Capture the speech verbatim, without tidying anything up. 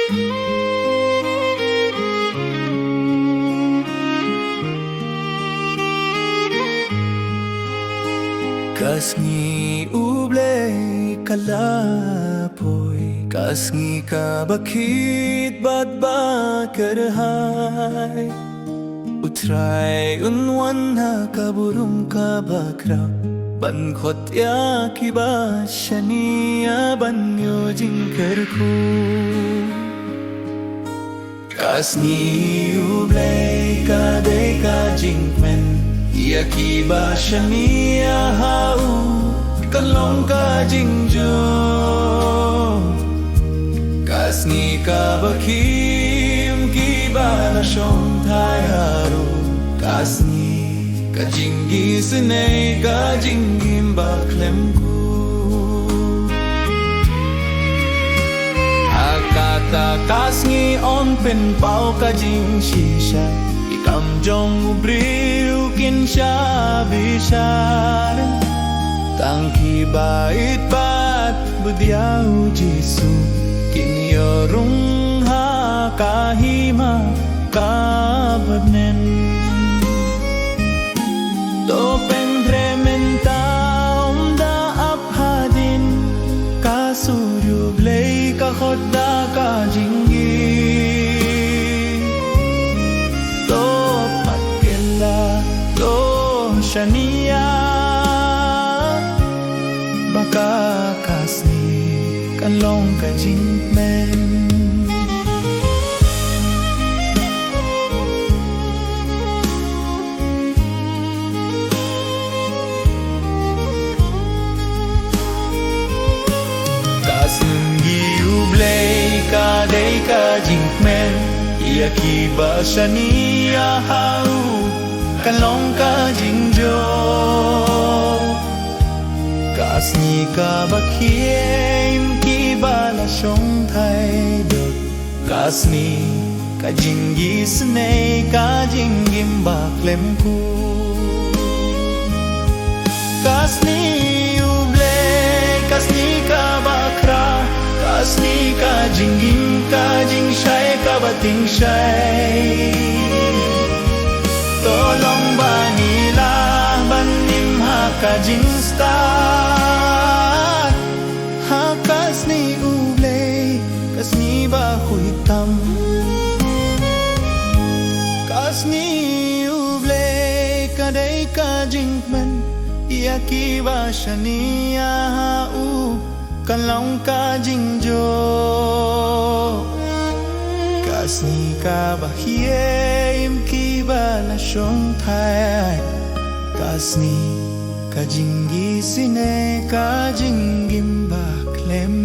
Ka sngi U Blei ka la poi, ka sngi kaba khit bad ba kyrhai. U Trai un wan ha ka burom kaba khraw, ban khot ïa kiba shaniah ban ïoh jingkyrkhu. Ka sngi U Blei ka dei ka jingkmen ïa kiba shaniah ha u, kan long ka jingjop. Ka sngi kaba khim kiba la shongthait harum, ka sngi ka jingisynei ka jingim ba khlem kur. Ha kata ka sngi yn pynpaw ka jingshisha, ki kam jong u briew kin shah bishar. Tang kiba ïeit bad bud ïa u Jisu kin ïoh rung ha ka hima kaba bneng. To pyntrei mynta, ym da ap hadien, ka sur U Blei ka khot da ka jingim. To pat kylla, to shaniah, ba ka ka sngi kan long ka jingkmen. Ka sngi U Blei ka dei ka jingkmen ïa kiba shaniah ha u, kan long ka jingjop. Ka sngi kaba khim kiba la shongthait dot, ka sngi ka jingisynei ka jingim ba khlem kur. Ka sngi U Blei ka sngi kaba khraw, ka sngi ka jingim ka jingshai kaba tyngshai. To long ba ngi lah ban im ha ka jingstad ha ka sngi U Blei, ka sngi ba khuid tam. Ka sngi U Blei ka dei ka jingkmen ïa kiba shaniah ha u, kan long ka jingjop. Ka sngi kaba khim kiba la shongthait, ka sngi ka jingisynei ka jingim ba khlem